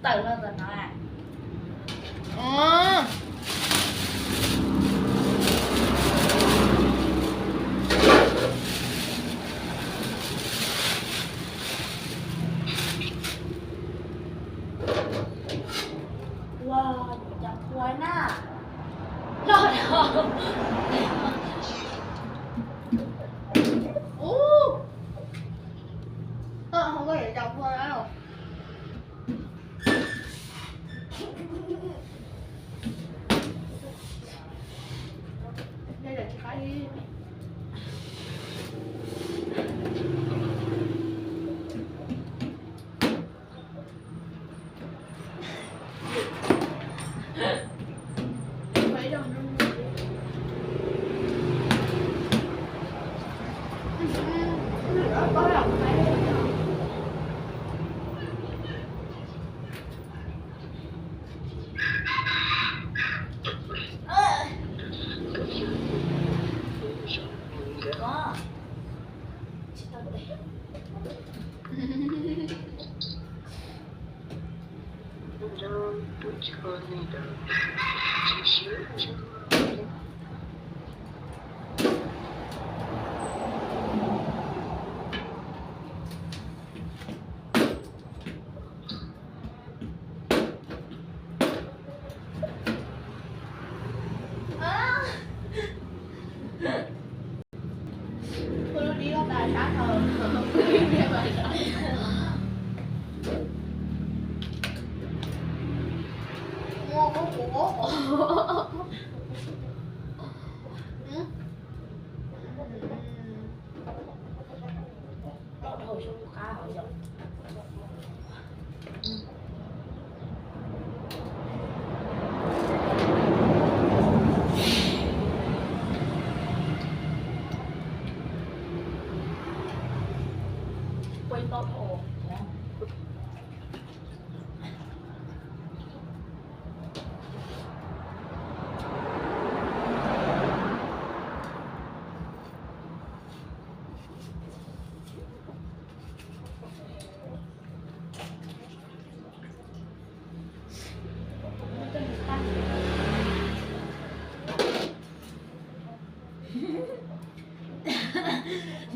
Tawm los tom no. Ua, yuav cov phua na. Loj dhau. Ub. Toj hauv koj yuav cov phua na.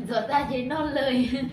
Ntxuav tag ces noj lawm.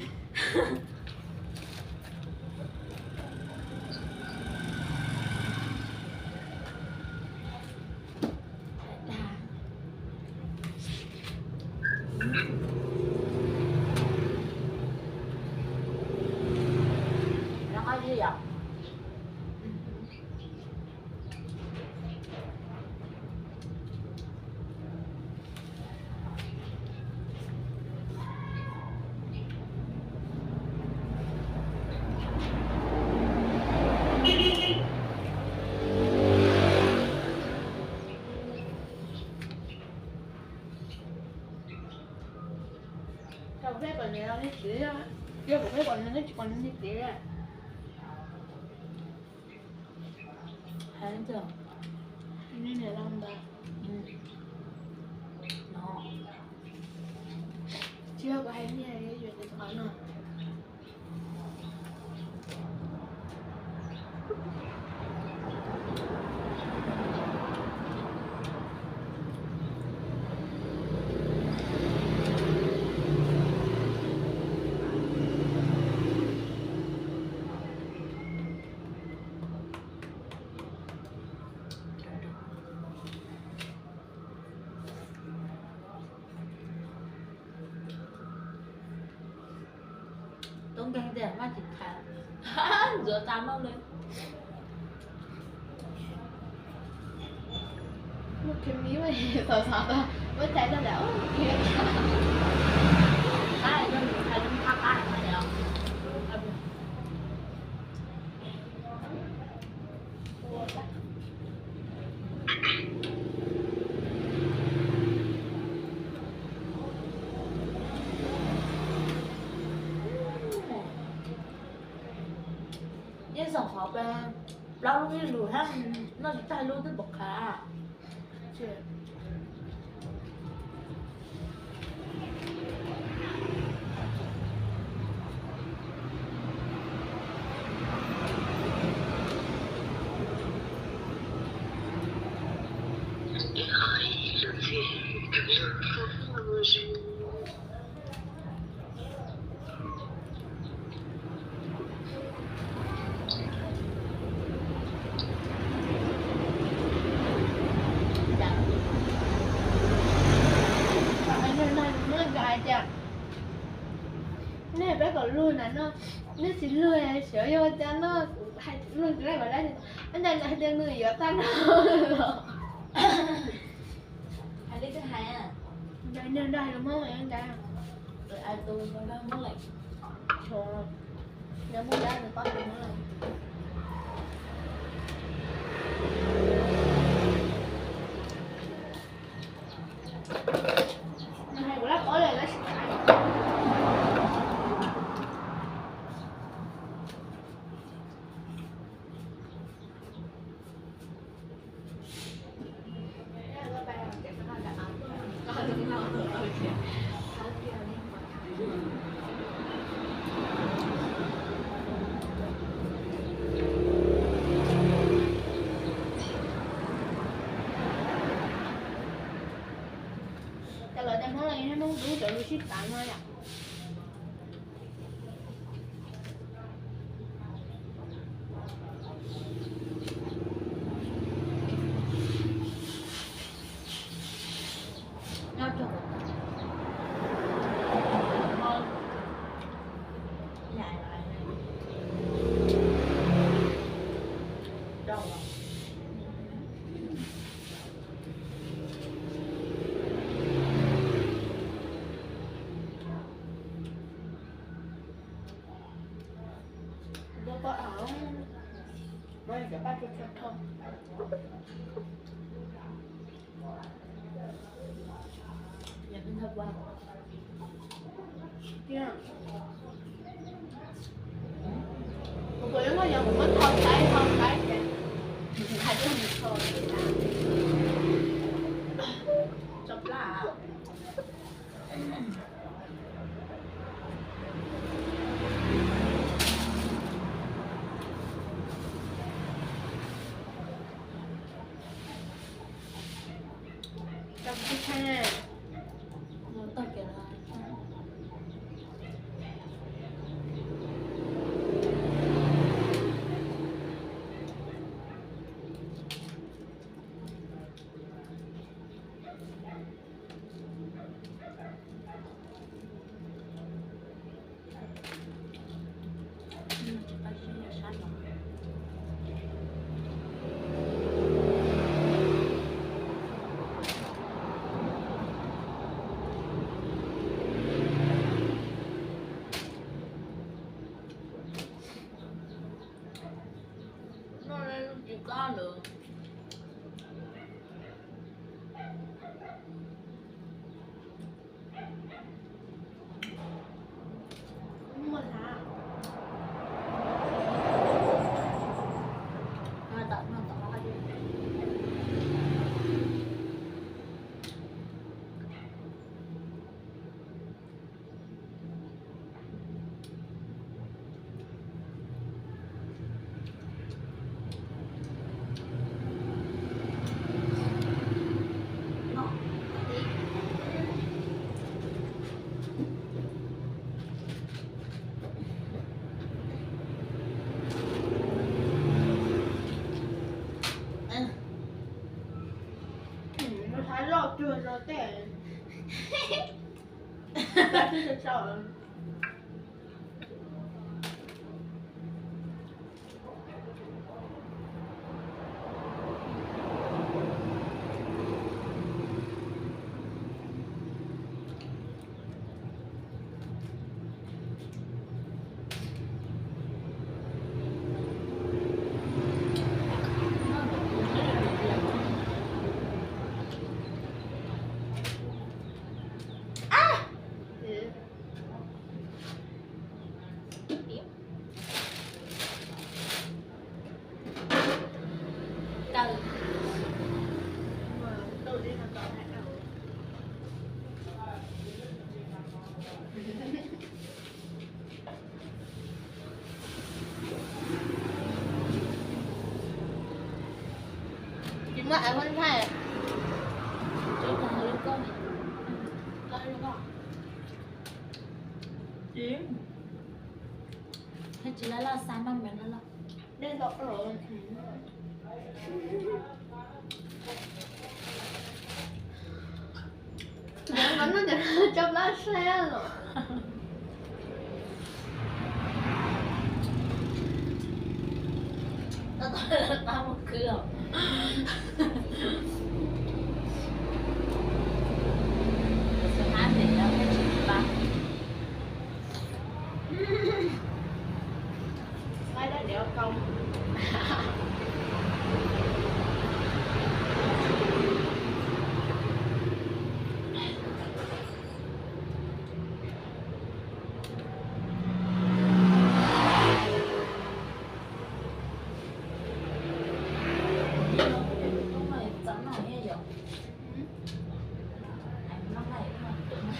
Kuv pheej kom nws los niag txiv, yog kuv pheej kom nws tsis kom nws niag txiv. Hais li cas? Niag niam laus ntawd. No. Tsis yog kuv hais niag yuav tus qhov no. Tub nkeeg tiag maj tsis thaiv, ntxuav tas noj li. Muaj khib mis xov xov tau muab thaiv tau lawm. Xav qhov plaub lub ib lus thiab, noj tsis tag lub twb pom qhav. Nej peb kom luag na no, nej tsis luag xyov yog ua cas no, kuv hais luag tsis laij kom dab, ntawm no hais tias nws yuav tag no los. Hais li twb hais, nws dag hais lus Hmoob ntag. Tus nws dag Hmoob lawm, nws Hmoob dab nws paub tus Hmoob lawm. Nws hais kuv lab paub lawm tab sis Cas lawv tias Hmoob los yog Hmoob dub cov lus sib tav no yom. Kuv puas yuav muaj yog kuv muab tho saib tho saib ces hais tias tso plab. Noj li lub tsis kab lawm. Loj cuag no tej. Koj ai Juan Thai. Koj ai Juan Thai. Tsis laj laj xa noj mas laj laj. Dej ntau. Nws no ces cov plab sab los. Qab mus khwb os. Tus xwb hab ntawm no thiaj tsis pab.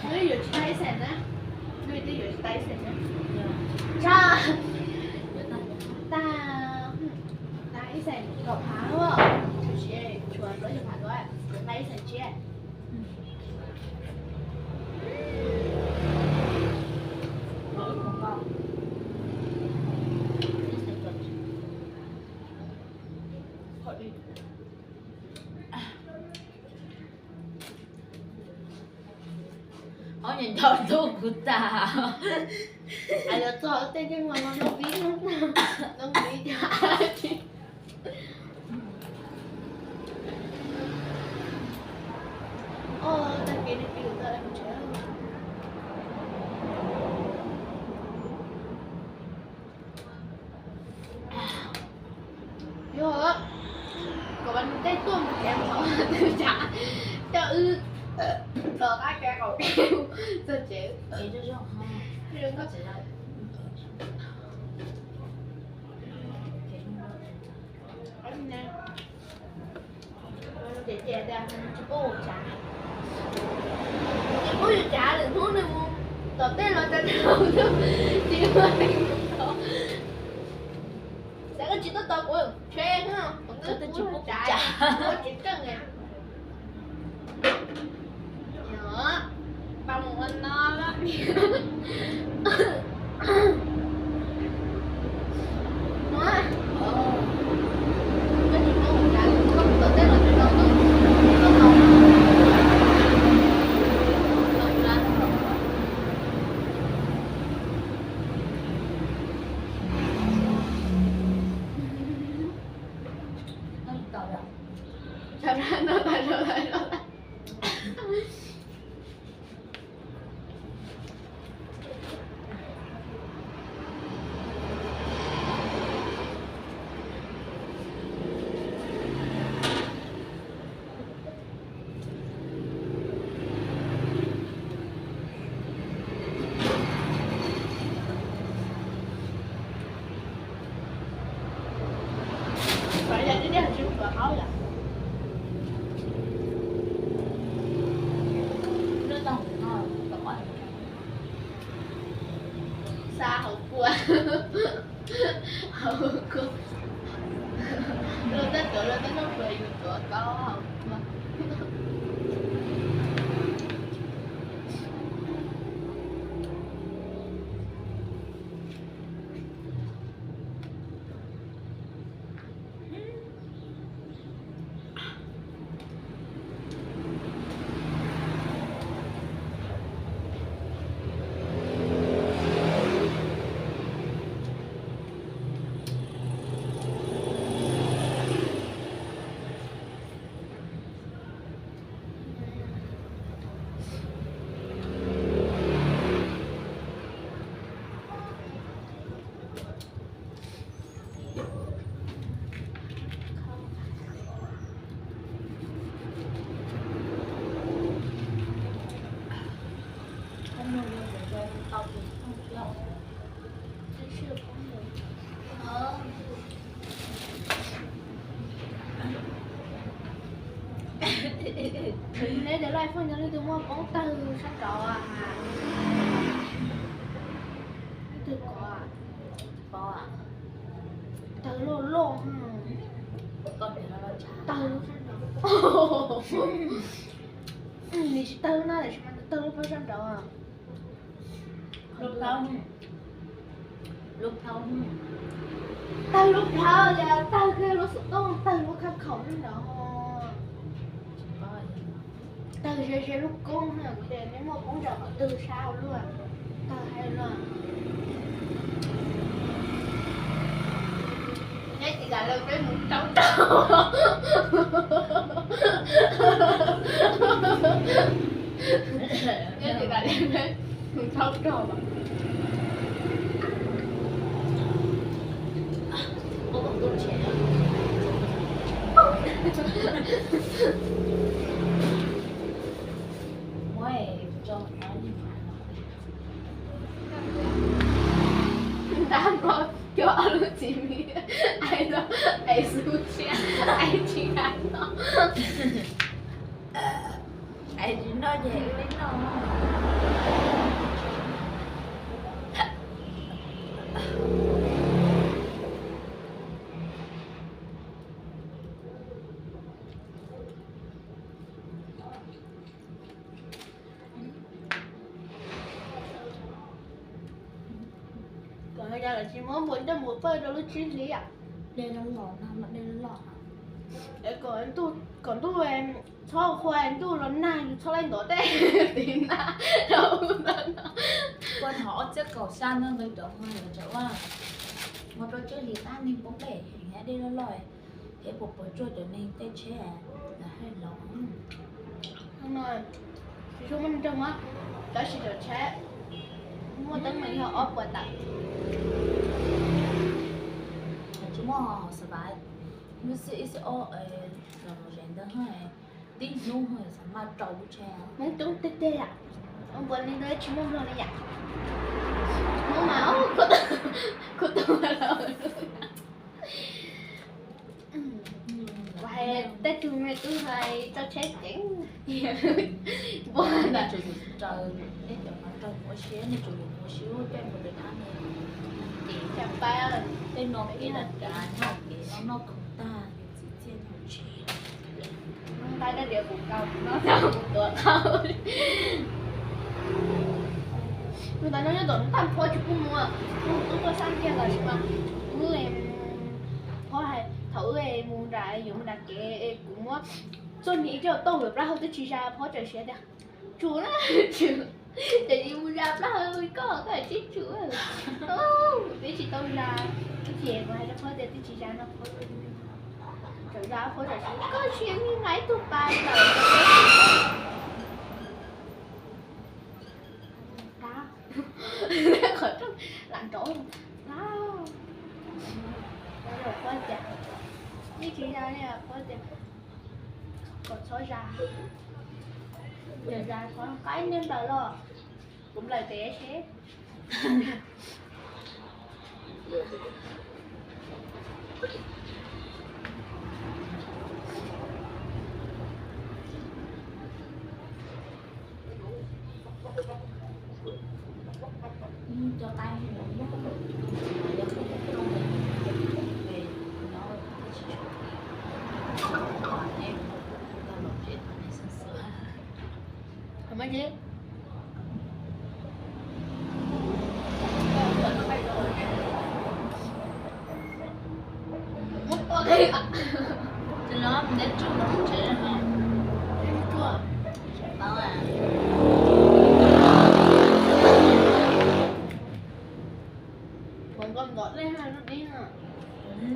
Nws yuav tsis tau ib xees na. Nws twb yuav tsis tau ib xees na. Tsa. Tag, tag ib xees kaum phav, tsis tshuav plaub caug phav dua, tau ib xees tshiab. Ob nyuag nco ntub kuv tag. Yuav txog tej ntsej muag no zoo vib, zoo vib cas. Tag kis ne, kis lus tag, yog kom nws tej tuaj mus tsev, mus thaum twg cas coj wb rov qab kev qaum kev txog tsev. Ces tias tsis pub yus tsav, tsis pub yus tsav lwm hnub nws mus tom tej los tsav tau, tsis muaj neeg mus tom. Xav koj tsis tuaj tos kuv, tsheb, kuv tsis pub tsav, kuv tsis keej. Pab mus ua no. Xa hauv kua. Hauv kua. Luag tej tuav luag tej noj pluas, yus tuav kaub hauv kua. Neb cov laij foob cov leej twg muaj poob tawg sab nraud, leej twg kov, tawg loj loj, tawg loj sab nraud. Nws tsis tawg na, tiam sis mas nws tawg lub plhaub sab nraud. Lub plhaub, lub plhaub, tawg lub plhaub, tawg kiag lub xov tooj, tawg lub khab khaum nraud. Tawg ze ze lub koob na, kuv tias neb muaj koob zam qhov twg sab ua luaj, tawg hais luaj. Neb tsis kam li peb mus rau rau. Neb tsis kam li peb mus rau rau. Ntab npog cov ob lub txiv mis, ais los ais xu siab, ais tsis hais no. Ais tsis noj ces ua li no. Kom yog lawv tsis muab npua nrog npua pawj rau lub tsib hlis yom. Dej loj loj no, dej loj loj. Es kom, kom ntuj txhob qhua, ntuj los nag yus txhob laij ntov tej tiv nag rau ub ntawd no. Ua thov ob txhiab kaum xya no ntawd cov hmo lawv tseem ua, ua rau tsib hlis tab neeg poob dej heev, dej loj loj. Thiab puas puas tsuaj cov neeg tej tsheb lawv hais los. Tsis tshua muaj neeg raug mob, tab sis cov tsheb muaj teeb meem yog ob puas tawm. Tsis muaj survive, muaj xwb ib xwb ob los mus ze ntawd, tib hnub xav maj rau lub tsheb. Hmoob coob tiag tiag yam, ua npaum li ntawd tsis muaj nplog li yam. Hmoob mas kuv tus los kuv hais tej tug me tub hais tso tsheb ceev. Npua ntawd tsuas yus raws, nej cov no raws mus ua siab, nej tsuas yus mus ua siab caij npua rau dab ne. Ces caj pab tej no ib las kav noj kev no noj khoom tag, yus txiv txiaj nyob tsis nqa dab diav kuv kaus kuv noj tag kuv tuav qaug. Tus ntawd no nyob tom lub tag nrho tsis pub mus, mus tub tuaj sab ntiag los sis mas wb, phob hais thaum wb mus nram, yuav mus nram kev es kuv muab txoj niag ib co tauj yuav plaub hau twb tsis zas, phob txawm siab tias, tsum na, tsum, ces mus zas plaub hau li koj, koj tsis tsum. Twb tsis tau zas, ces kuv hais rau phob tias twb tsis zas no, phob txawm zas, phob txawm siab, koj siab me nqa ib tug pas lawm. Qhov rooj lam nrov, phob tias, yeej tsis zas li, phob tias kom txhob zas, zas qhov qaib niag nplaws los, kuv nplaws pem seb. Ua nkauj ntov dej lub dib no.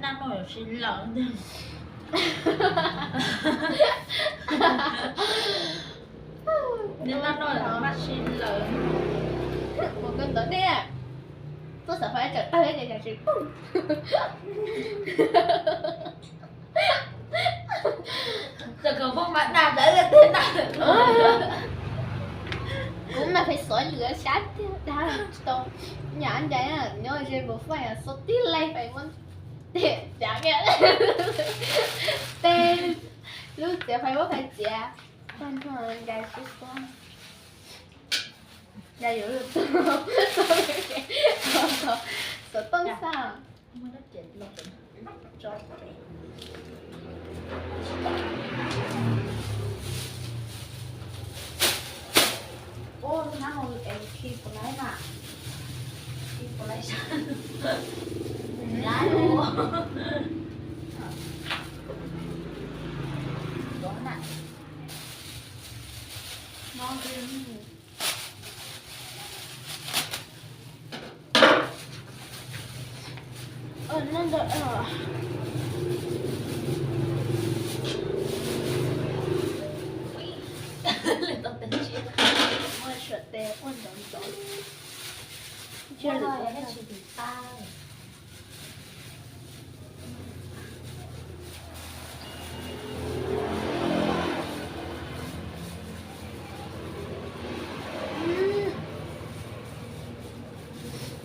Naj noj si lawm. Naj noj maj si lawm. Ua nkauj ntov dej. Tuaj xav fais tsawm tawg ces tsam tsis poob. Txawm kom poob mas dag ntawd tej dag. Kuv mas fais xov lwm xyab tiag dag tsis tau. Nyam ncaim nyob ze npus faj xov tib leeg fais muab tiag tiag. Tej lub txiav fais muab fais txiav tag nrho ncaim sib xab. Ncaim yuav lwm tus xov tooj xaj. Suav tes quaj ntxov ntxov. Ua li tsis tim pab.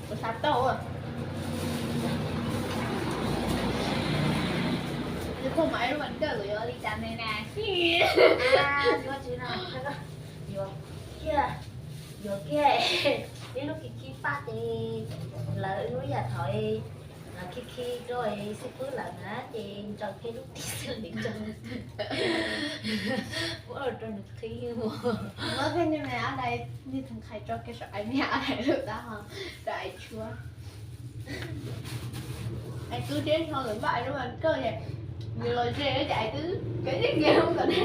Kuv xav tau. Nws khuaj mas ib lub vas kawj yuav li cas ne na. Yuav tsis no, yuav kiag, yuav kiag. Ib lub khib khib paj ces lawv lub yam thaum khib khib rau xib fwb lawm na ces ntsaws kiag lub tib xwb li ntsaws. Muab rau nws qhib mus. Muab kiag niag me ab dais, niag theem qhais tso kiag saum ais niag ab dais lub tab ho rau ais tshuab. Ais tub teb no lawv npaj ais lub vas kawj, nws los ze ces ais tub kev tib nkees mus kom ne.